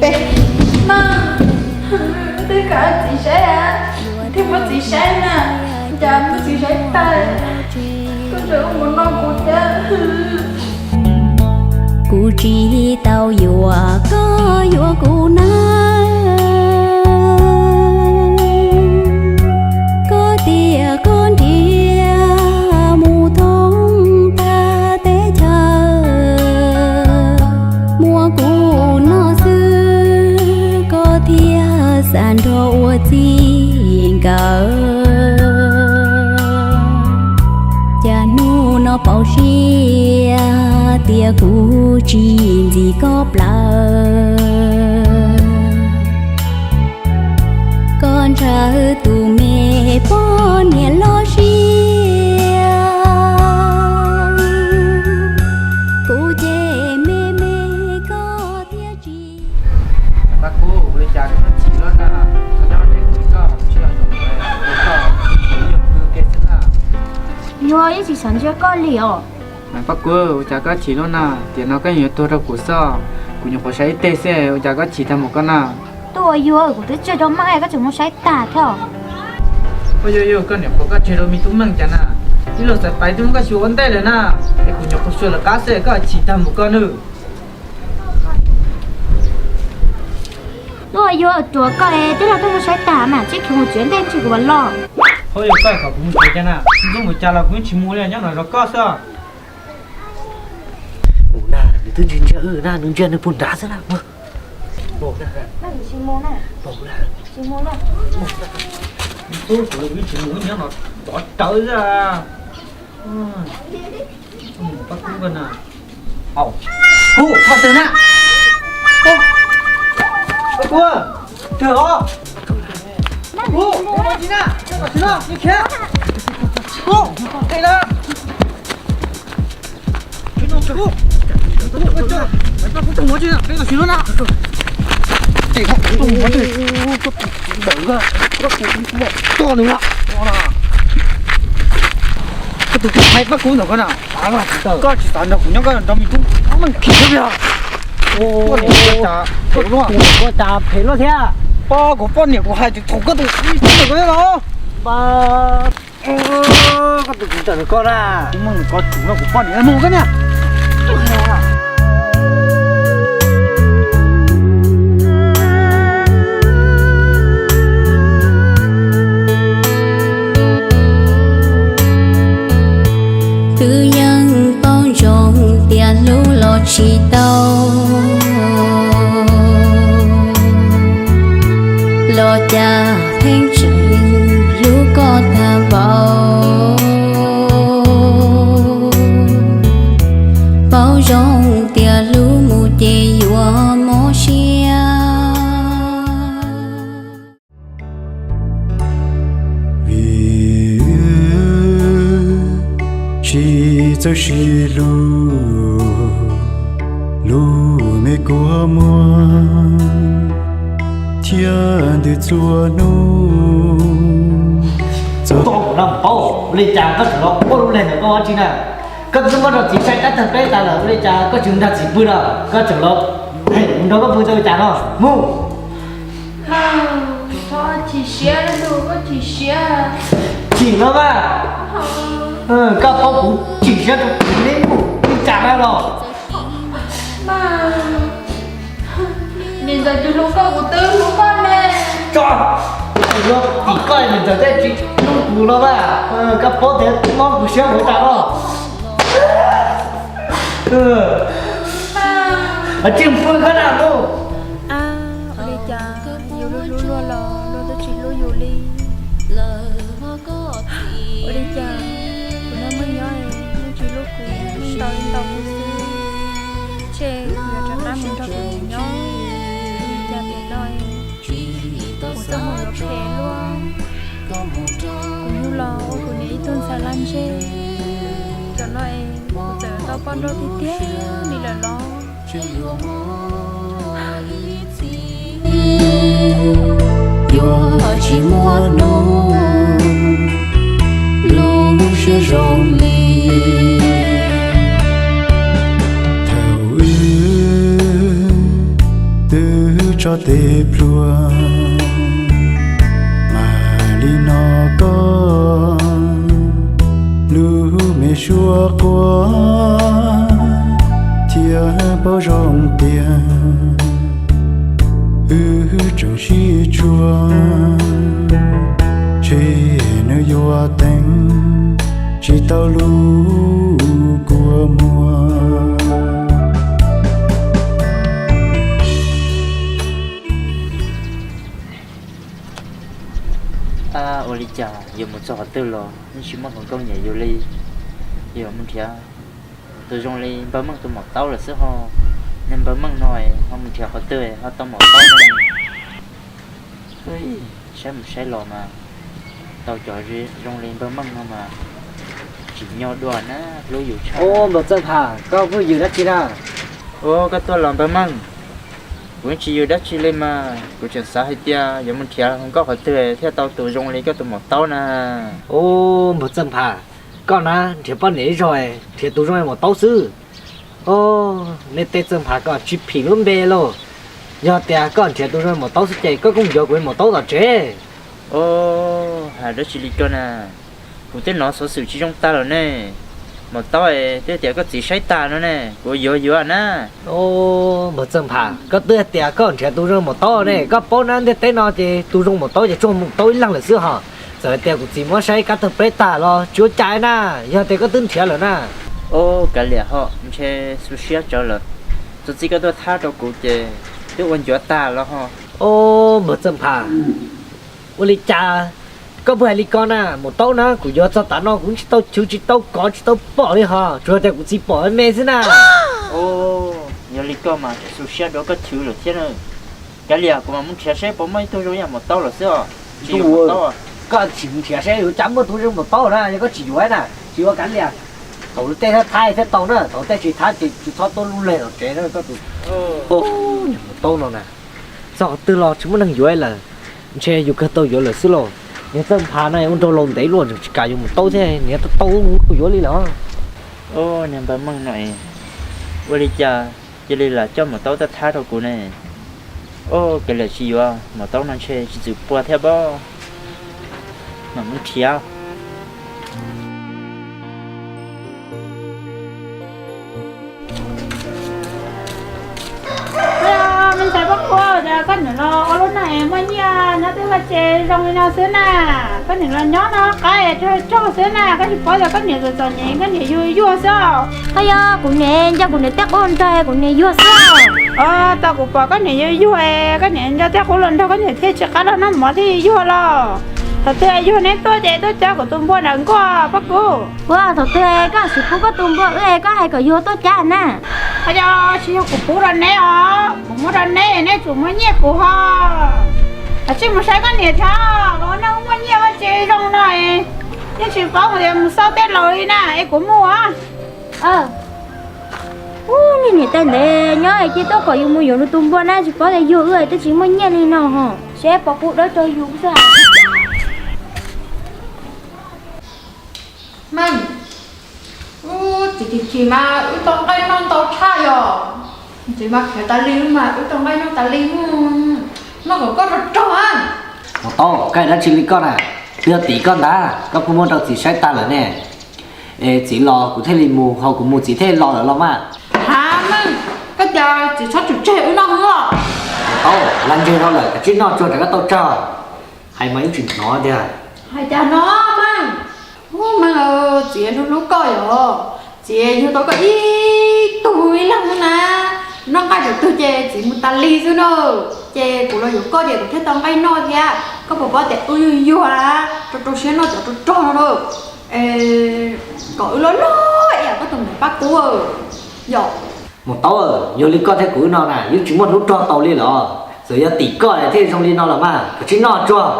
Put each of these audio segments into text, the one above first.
Maj, maj, tej koj txiv saib, thiaj muab txiv saib na, cas muab txiv saib tag, koj tseem ua mus noj kuv thiab. Kuv tsis tau yuam koj yuam kuv na, koj tias koj nrhiav mus thoob tag teb chaws, muaj kuv no xwb koj thiaj xav nrog ua txij nkawm. Cas hnub no paub siab tias kuv tsis ntxim koj plaws, koj ntshaw tus me poj niam loj siab, kuv ces me me koj thiab tsis. Paj Kub, ua li cas koj chim luaj na? Koj nyob deb kuv koj tsis yog zoo, koj tsis yog kuv ke xwb na. Yuav ib tsis xav ntsia koj li os. Paj Kub, ua cas koj chim luaj na? Tiam no koj yuav tuag rau kuv xwb, kuv nyuam qhuav saib ib teg xwb, ua cas koj chim tag mus koj na? Tuaj yuav kuv twb tseg rau maj, koj tseem mus saib tag thiab. Ua yog yog koj nyuam qhuav koj tseg rau me tub Meej cas na? Ib los xaiv pais twb muab koj xyuas ua ntej lawm na, es kuv nyuam qhuav xyuas lawv qab xwb koj chim tag mus koj nawb. Tuaj yuav ruam koj es twb los tuaj mus saib tag mas tsib khwv mus tsev ntej ntshe kuv mam los. Ho yog koj kom kuv mus tsev cas na, ntxub mus cas los kuv yeej tsis mus li, nyob no zov koj xwb. Mus na, nws twb ntsia ntsia wb na, nws ntsia nws puag nrad xwb na. Mus na, mus na. Ntxub kuv los kuv yeej tsis mus, nyob no zov rawv xwb. Paj Kub koj na. Kub, koj twg na? Paj Kub, twg os? Kub, koj tsis na, koj tsis na, ni khiav. Kub, qhia na. Koj tus tub Meej Paj Kub ntawm koj na, koj tsis xav nrog kuv nyob koj nrog me tub Meej Khiv xwb. Koj niam koj cas phem luaj thiab. Poj kuv poj niam kuv hais tsis thaum koj tus tub ntawm koj los. Koj tus tub ntawm koj na, tub Meej koj tsis nrog kuv poj niam mus koj niag. Twb yeej paub zoo tias hlub los tsis tau, los cas pheej tseem hlub koj tag npaum. Paub zoo tias hlub mus ces Txawm sib hlub, lub me kua muag, thiab ntws txhua hnub. Txawm tau kuv nag paub, ua li cas koj tseem los ua lub neej ntawm koj ua tsi na? Koj twb muab rau txiv saib kab tag peb tas lawm, ua li cas koj tseem nrog txiv pw no? Koj tseem los nrog koj pw tau li cas no? Mus. Koj chim siab, koj chim siab. Chim no mas, koj paub kuv chim siab rau kuv li mus li cas na los? Niam ntxawm tsis hlub koj, kuv twb hlub koj ne. Tso, kuv twb hlub tim koj, niam ntxawm thiaj tsis hlub kuv no mas. Koj paub tias mob kuv siab ua cas los? Tsis pw koj na mus. Ua li cas yus hlub hlub luag los luag twb tsis hlub yus li. Ua li cas kuv nrog Meej nyob Meej tsis hlub kuv, ntaus li ntaus kuv xwb. Ntshe kuv yuav rov qab mus nrog kuv niam nyob li cas tiam no. Kuv txoj hmoo yuav phem luaj. Kuv yug los ua kuv niam ib tug ntxhais laj ntseg. Tam no es kuv txawm tau poj nrauj tiag tiag li lawm los. Yuav tsis muaj hnub lub siab zoo li. Thaum wb twb tso tes pluag, mas li no koj lub me suab quaj thiab paub zoo tiag. Wb tseem sib tshua, ntshe nws yuav teev tsis tau lub kua muag. Ab, ua li cas yuav mus txog qhov twg los yeej tsis muaj hluas nkauj nyiam yus li. Yuav mus nrhiav tus zoo li npawg Meej tus maum taub lawm xwb ho. Niag npawg Meej no ho mus nrhiav qhov twg ho tau maum taub no. Saib mus saib los mas tau cov zoo li npawg Meej no mas tsim nyog dua na, hlub yus tshaj. Ua, npawg Txawj Pham, koj pheej yws dab tsi na? Ua, koj tuaj los npawg Meej? Kuv yeej tsis yws dab tsi li mas, kuv tseem xav hais tias yuav mus nrhiav hluas nkauj qhov twg thiaj tau tus zoo li koj tus maum taub na. Ua, npawg Txawj Pham, koj na nrhiav poj niam ib zaug nrhiav tus zoo li maum taub xwb. Ua, nej tej Txawj Pham koj tsis phim lub npe lauj. Yog tias koj nrhiav tus zoo li maum taub xwb ces koj kuj yuav kuv li maum taub tom tsev. Ua, hais dab tsi li koj na? Kuv twb hnov xov xwm tsis zoo tag lawm ne. Maum taub twb tias koj txiv saib tas no ne, kuv yuav yuav na. Ua, npawg Txawj Pham, koj twb hais tias koj nrhiav tus zoo maum taub ne, koj paub na ntiaj teb no ces tus zoo maum taub ces tsuas maum taub ib leeg lawm xwb ho. Txawm hais tias kuv txiv muab saib kab tag peb tas los tsis ua cas na, yog tias koj twb nrhiav lawm na. Ua, kav liam ho, ntshe xu siab tsawv lawm. Txuas txij koj tuaj thab rau kuv ces twb ua ncuav tag los ho. Ua, npawg Txawj Pham, ua li cas koj pheej hais li ko na? Maum taub na kuv yuav txog tav no kuv tsis tau chwv tsis tau kov tsis tau pom li ho, tsuas tias kuv txiv pom me xwb na. Ua, yog li koj mas tseem xu siab dua koj chwv lawm thiab na. Kav liam, kuv mam mus nrhiav seb puas muaj ib tug zoo yam maum taub lawm xwb os. Tsis yog maum taub. Koj tsis nrhiav seb yuav cas muaj tus zoo maum taub na, yog koj tsis yuav na, tsis yuav kav liam. Thaum lub teb thab thab thiaj tau na, thaum tej tsis thab ces tsis txhob tuaj lub leg tom tsev na koj tus. Niag maum taub no na, txog qhov twg los tsis muaj neeg yuav lawm. Ntshe yus kawg tau yuav lawm xwb lauj. Niag Txawj Pham no ua nraug laus ntev luaj tseem tsis kam yuav maum taub thiab, niag tau tau kuj yuav li lawm. Ua, niag npawg Meej no es, ua li cas cia li lam coj maum taub tuaj thab rau kuv ne? Ua, kav liam tsis yuav, maum taub no ntshe tsis txwm pua thiab pob. Mam mus nrhiav. Me ntxhais Paj Kub, cas koj niam los ua lub neej muaj nyiaj nyob twb vaj tse zoo li no xwb na? Koj niam los nyob no qab tsog tsog xwb na, koj tsis paub tias koj niam txom txom nyem, koj niam yuag yuag xwb. Ho yog kuv niam nco kuv niam tej qub nrog kuv niam yuag xwb. Tau kuv pom koj niam yuag yuag, koj niam nco tej qub los nrog koj niam thiaj tsis qab los noj mov thiaj yuag los. Thaum twg yuag neb tuaj ces tuaj cab kuv tus npua ntawm nkuaj Paj Kub. Ua, thaum twg koj sim pub koj tus npua wb koj hais kom yuag tuaj cab na? Ho yog tsis yog kuv pub rau neb os, kuv muab rau neb, neb tsum muab nyiaj kuv ho. Koj sim mus saib koj niam thiab, los ua neej muaj nyiaj vaj tse zoo no, yeej tsis paub hais tias mus xauj tej laus li na, es kuv mus os. Ub, niag niam tais ntev nyob es cia tuaj kom yus mus yuav nws tus npua na, tsis paub tias yug wb twb tsis muaj nyiaj li no ho. Seb puas pub dawb rau yus xwb. Meej, ub, txiv chim chim mas wb tau nqaij noj ntau tshaj yom. Txiv mas khiav tas li mas wb tau nqaij noj tas li. Noj kom koj rog rog a. Mus tau, koj dab tsi li koj na? Twb yog tim koj ntag, koj kuj muab rau txiv saib tag lawm ne. Es txiv los kuv thiaj li mus, ho kuv mus txiv thiaj li los lawm los mas. Ha, Meej, koj tias txiv txhob tsum tseg wb noj hwv los? Mus tau, lag ntseg dhau lawm, kav tsij noj tsuag rau koj tau tsawg. Hais mas yeej tsis hnov tiag. Hais cas no, Meej? Ub, Meej, txiv hlub hlub koj yom. Txiv yug tau koj ib tug ib leeg xwb na. Noj nqaij thaum twg ces txiv mus tas li xwb na. Ces kuv los yuav koj ces kuv thiaj tau nqaij noj thiab. Koj puas paub tias wb yuag yuag rau rau siab noj cov rog rog no na. Kom wb loj loj ib yam koj tus niam Paj Kub yom. Mus tau, yog li koj thiab kuv wb no na yeej tsis muaj hnub rog tau li los. Txawm yog tim koj thiaj zoo li no los mas, kav tsij noj tsuag.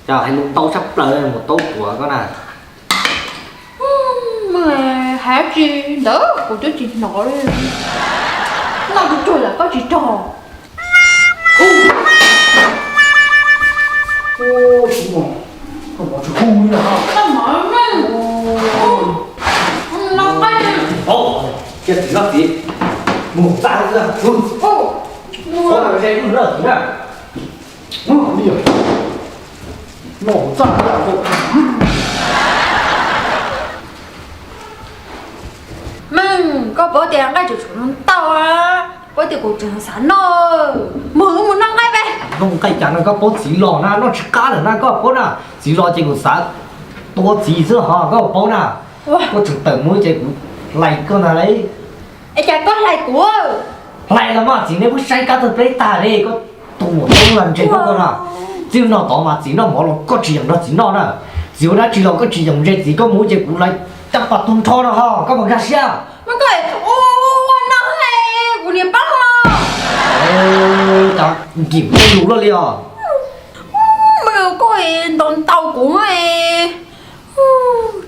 Cas hais lus ntau tshaj plaws, mus tau tuav koj na. Hais dab tsi ntawd kuv twb tsis hnov li. Noj tsuag tsuag los koj tsis rog. Cia txiv noj txiv, mus txaj xwb. Ua, ua, ua, ua, ua, ua, ua, ua, ua, Meej, koj paub tias nqaij tseem tshuav ntau, paub tias kuv tseem xav noj. Mus, wb mus noj nqaij peb. Noj nqaij cas no, koj paub txiv los na noj tsis qab lawm na, koj paub na. Txiv los ces kuv xav tua txiv xwb ho, koj paub na. Koj tseem tawm mus ces kuv hlais koj ntag lauj. Es cas koj hlais kuv? Hlais los mas txiv, nej pheej saib kab tawg pleb tag li, koj tus muam tub lag ntseg koj koj na. Txij no tod mas txiv noj mov los koj tsis yeem nrog txiv noj na. Txiv ua dab tsi los koj tsis yeem ze txiv, koj mus ces kuv hlais caj pas tu nrho no ho, koj puas nkag siab? Mas koj ua no kuv niam paub los. Cas nkim koj lus luaj li os. Mas koj ntaus ntaus kuv,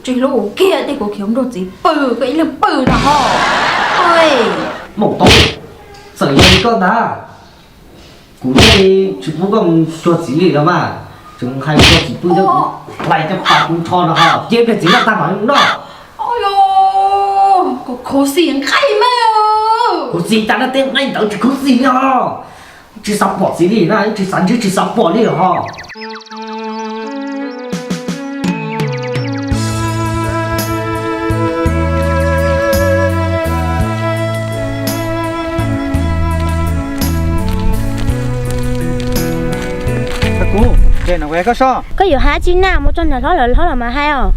tsis hlub kuv kiag, tej kuv khiav nrog txiv pw, koj ib leeg pw no ho. Maum tau, txawm yog li koj ntag, kuv thiaj li tsis pub koj mus cuag txiv li los mas. Tseem hais cuag txiv pw, hlais caj pas tu nrho no ho, cia pliag txiv noj tag mam noj. Khuv xim nqaij mas. Khuv xim cas no, tej nqaij ntawd tsis khuv xim li ho. Tsis xav pom txiv li na, tsis xav ntsib tsis xav pom li ho. Paj Kub, koj sob. Koj yuav hais dab tsi na, mus txog nram hlob lawm, hlob los mas hais os.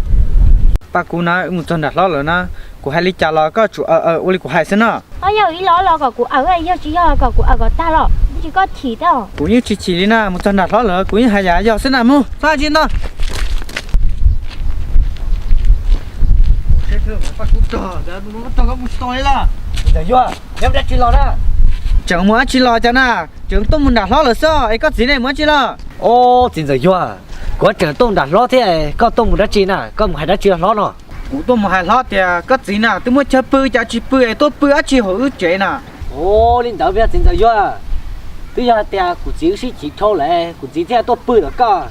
Paj Kub na, wb mus txog nram hlob lawm na, kuv hais li cas los koj tsum aws aws ua li kuv hais xwb na. Yog ib los los kom kuv aws, yog tsis yog kom kuv aws kom tag los, tsis koj chim thiab. Kuv yeej tsis chim li na, mus txog nram hlob lawm kuv yeej hais yam yog xwb na, mus txhob hais tsis ntau. Tseem mus dab tsi los na? Tseem tuaj mus nram hlob lawm xwb, es koj txiv ne mus dab tsi los? Os, txiv ntxawm Yuag, kuv tseem tuaj mus nram hlob thiab, koj tuaj mus dab tsi na? Koj mus hais dab tsi hlob no? Kuv tuaj mus hais hlob tias koj txiv na twb muaj chaw pw, cas tsis pw es tuaj pw dab tsi hauv wb tsev na? Os, li ntawd tiag txiv ntxawm Yuag, twb yog hais tias kuv txiv wb sib chim dhau lawm, kuv txiv thiaj tuaj pw tom koj.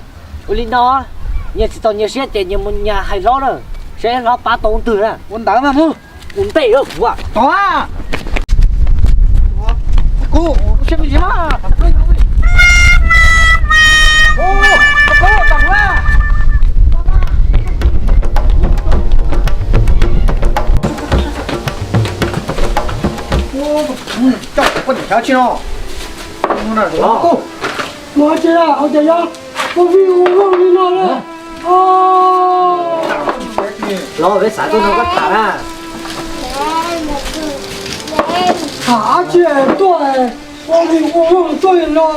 Ua li no, nyias tsis txaus nyias siab ces nyias mus nyias hais hlob na, seb hlob pab tau leej twg na. Ua ntawd mas mus. Ua ntej kuv tod. Coj koj niam xyov tsi no. Ua tsi, ua cas yog koj vij ua luaj li no na? Los peb xav tuaj nrog koj tham na. Tham dab tsi tuaj, ua vij ua luaj tuaj li no,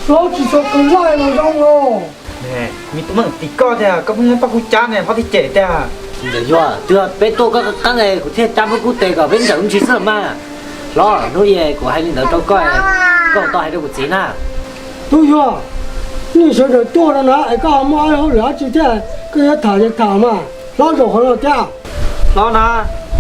hlob tsis txhob khaws laij los zoo los. Me tub Meej, tim koj tiag, koj pheej muab Paj Kub cab ne, hlob thiaj cem tiag. Txiv ntxawm Yuag, twb yog peb tuaj koj qab qab es kuv thiaj cab Paj Kub tes kom peb ntsawm me ntsis xwb mas. Hlob, hnub i kuv hais li ntawd rau koj, koj tau hais rau kuv txiv na. Tub Yuag, nej sawv daws tuaj no na es koj ho muaj hauj lwm dab tsi thiab, koj yuav tham ces tham mas, hlob zaum qhov no thiab. Hlob na,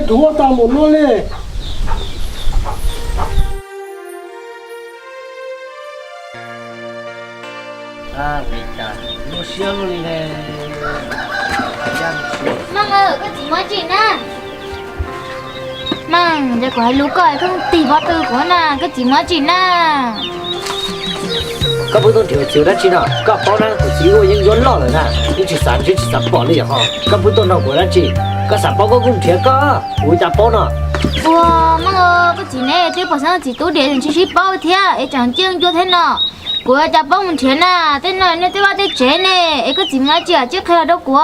peb dhuav tag mus no li. Ua cas lub siab luaj li ne? Meej, koj txiv muaj dab tsi na? Meej, kuv hais lus koj es koj tig pob tw kuv na, koj txiv muaj dab tsi na? Koj pheej tuaj nrhiav kuv txiv ua dab tsi no? Koj paub na, kuv txiv ua yeeb ncuab loj lawm na, yeej tsis xav ntsib tsis xav pom li yom ho. Koj pheej tuaj nrog kuv ua dab tsi? Koj xav paub koj kuj nrhiav koj, kuv ua cas paub no. Ua, Meej, koj txiv ne twb pom xeeb txiv tub diam tseem sib paub thiab es tseem ciaj ncuab thiab no. Kuv ua cas paub mus nrhiav na, tej no nej tej vaj tej tsev ne, es koj txiv mus dab tsi cia li qhia los rau kuv.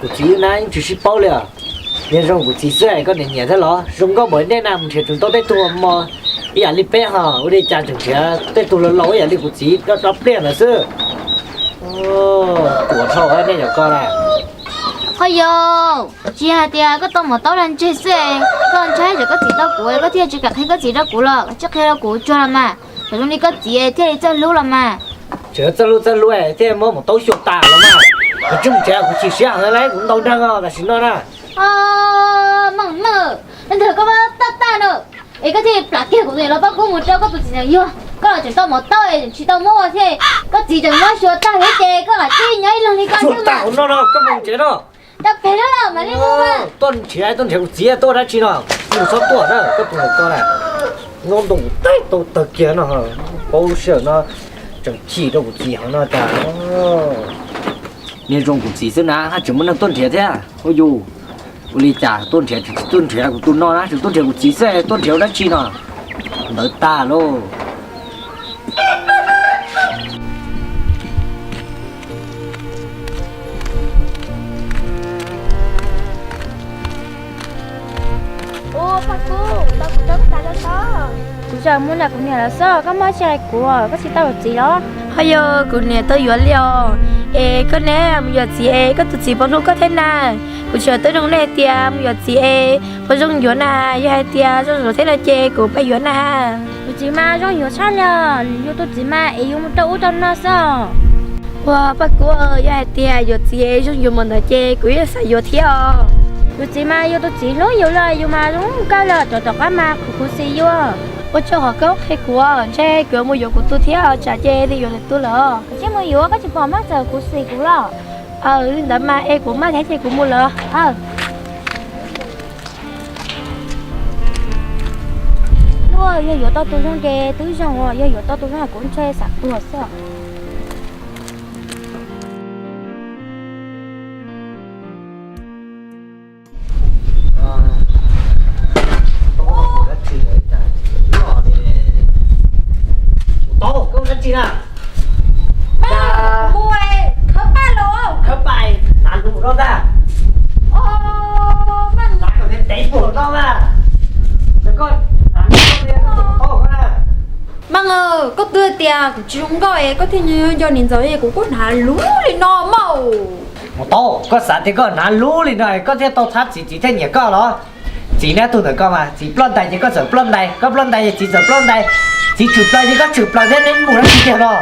Kuv txiv na yeej tsis sib paub li os. Niag zoo kuv txiv xwb es koj niam nyiam thiab los? Zoo nkauj npaum nej na mus nrhiav tseem tau tej tug mos ib yam li peb ho, ua li cas tseem nrhiav tej tug laus laus ib yam li kuv txiv rau pliaj ntawd xwb. Ruam dhau nej yog koj na. Ho yog, tsis hais tias koj tau mos taub lag ntseg xwb, koj ntshai tsam koj txiv tau kuv koj thiaj tsis kam qhia koj txiv rau kuv los koj tsis qhia rau kuv tsuag los mas, kom zoo li koj txiv thiaj li txawj hlub los mas. Tseem txawj hlub txawj hlub thiaj muab mos taub xyuas tas los mas. Koj tsis mus tsev, kuv chim siab heev li, kuv ntaus nreeg os tam sim no na. Meej, Meej, leej twg koj muab tag tag no, es koj thiaj plam kiag kuv los pab kuv mus rau koj tus txiv ntxawm yug, koj los tseem tau mos taub es tseem tsis tau muab ua thiab, koj txiv tseem muab xyuas tag thiab ces koj lam tib nyob ib leeg li koj xwb mas. Xyuas tag no no koj mus tsev no. Tau pem lub los mam li mus mas. Tuaj nrhiav, tuaj nrhiav kuv txiv tuaj ua dab tsi no? Mus txhob tuaj na, koj tus ntawm ko na. Nyob ntoos teb tau tawg kiag no, paub sij hawm no tseem chim rau kuv txiv heev no cas. Niag zoo kuv txiv xwb na haj tseem muaj neeg tuaj nrhiav thiab. Ua yus, ua li cas tuaj nrhiav tsis tuaj nrhiav kuv tus no na, tseem tuaj nrhiav kuv txiv xwb, tuaj nrhiav ua dab tsi no? Ntawd tag lauj. Ua, Paj Kub, tau kuv rau koj tas los xwb. Kuv tseem mus nram kuv niam lawv xwb, koj muaj dab tsi hais kuv, koj tsis tau yuav txiv los? Ho yog kuv niam tau yuav li os. Es koj ne mus yuav txiv es koj tus txiv puas hlub koj thiab na? Kuv tseem twb nug nej tias mus yuav txiv es puas zoo yuav na, yog hais tias zoo yuav thiab no ces kuv pab yuav na. Kuv txiv mas zoo yuav tshaj li os, yus tus txiv mas es yus mus rau ub rau no xwb. Ua, Paj Kub, yog hais tias yuav txiv es zoo yuav npaum ntawd ces kuv yeej xav yuav thiab os. Yus txiv mas yus tus txiv hlub yus los yus mas zoo kawg li, rov tom qab mas khuv khuv xim yus. Ua tsaug qhov koj qhia kuv, ntshe kuv yuav mus yuav kuv tus thiab tsam ces nws yuav lwm tus lawm. Koj cia li mus yuav, koj tsis pom mas txawm khuv xim kuv los. Aws, li ntawd mas es kuv maj thiab ces kuv mus lawm. Aws. Luag, yog yuav tau tus zoo ces twb zoo, yog yuav tau tus zoo kuv ntshe xav tuag xwb. Tau, koj ua dab tsi na? Mus khawb paj los. Tias kuv tsis zoo nkauj es koj thiaj nco nco niam ntxawm, kuv kuj hnav luv li no mas. Mus tau, koj xav tias koj hnav luv li no koj thiaj tau thab txiv, txiv thiaj nyiam koj los? Txiv nab tug ntawm koj mas txiv ploj ntais ces koj txawm ploj ntais, koj ploj ntais ces txiv txawm ploj ntais, txiv tshwm plaws ces koj tshwm plaws thiab, neb mus dab tsi tiag no?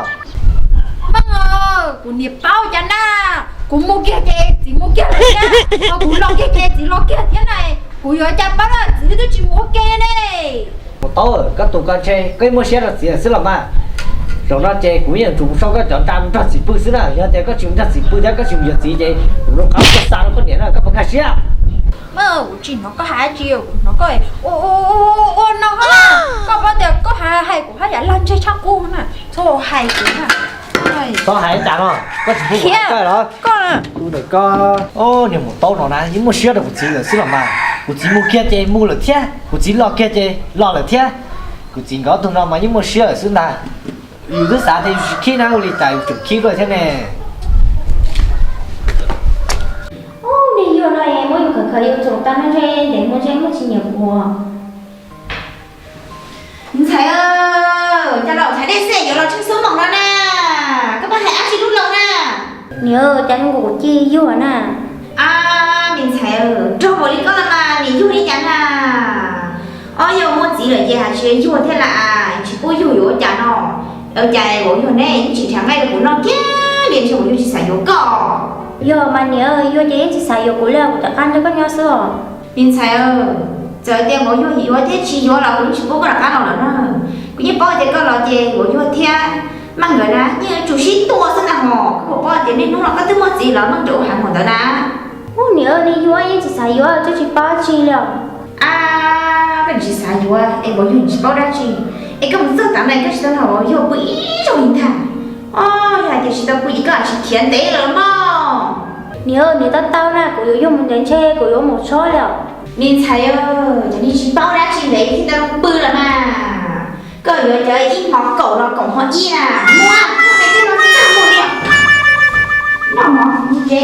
Mas kuv niam paub cas na, kuv mus kiag ces txiv mus kiag lawm thiab, kuv los kiag ces txiv los kiag thiab na, kuv yuav cas paub na, txiv twb tsis mus ua ke ne. Mus tau, koj tus ko ntshe koj yeej muaj siab rau txiv lawm xwb los mas. Zaum no ces kuv yeej tsum sau koj cov nra mus nrog txiv pw xwb na, yog tias koj tsis mus nrog txiv pw thiab koj tsis mus yuav txiv ces kuv rov qab tuaj xa rau koj niam na, koj puas nkag siab? Mas kuv tsis hnov koj hais dab tsi, kuv hnov koj ua ua no, koj paub tias koj hais kuv haj yam lag ntseg tshaj qub na, txhob hais kuv na. Txhob hais cas no, koj tsis pub kuv hais koj los? Tus ntawm ko, niag mus tau no na yeej muaj siab rau kuv txiv lawm xwb los mas. Kuv txiv mus kiag ces mus lawm thiab, kuv txiv los kiag ces los lawm thiab. Kuv txiv nkawd tug no mas yeej muaj siab lawm xwb ntag. Yus twb xav tias yus tsis khib na, ua li cas yus tseem khib luaj thiab ne. Ub, niag Yuag no es muab yus khawv khawv yus tsoom tag no ntshe ntev mus ntshe muaj tsis nyiam kuv. Ntxhais, cas los ntxhais dej xej yuav los tsheej xub moos no na, koj pab hais dab tsi lub laus na? Niam, cas nkaus kuv cia Yuag na. A, me ntxhais, nrog npaum li koj los mas niam Yuag li cas na? Ob, yog muaj txiv lawm ces hais tsis yuag thiab las, tsis pub yuag yuav ua cas no. Ua cas vauv Yuag neb yeej tsis nrhiav nqaij rau kuv noj kiag li, ntshe vauv Yuag tsis xav yuav koj. Yog mas niam, Yuag ces yeej tsis xav yuav kuv li, kuv rov qab nrog koj nyob xwb os. Me ntxhais, txawm tias vauv Yuag yuav thiab tsis yuav los kuv yeej tsis pub koj rov qab los lawm na. Kuv yeej paub tias koj los ces vauv Yuag thiab Meej nkawd na yeej yuav tsum sib tua xwb ntag hos. Koj puas paub tias niaj hnub no koj twb muaj txiv los Meej nrog ua heev npaum ntawd na? Ub, niam, niag Yuag yeej tsis xav yuav, twb tsis paub dab tsi li os. A, koj tsis xav yuav es vauv Yuag tsis paub dab tsi, es koj mus txog tav no koj tsis tau nrog vauv Yuag pw ib zaug li ntag. Os, yog hais tias tsis tau pw ces koj tsis khiav ntev lawm mog. Niam, niam tau tau na, kuv yuav Yuag mus ntev ntshe kuv yuav mus tshab li os. Me ntxhais, cov niag tsis paub dab tsi ntev thiaj tau pw los mas. Koj yuav cov ib hmos kaum los kaum hmo ib na, muab tej no txaj muag li. Noj mov ntse.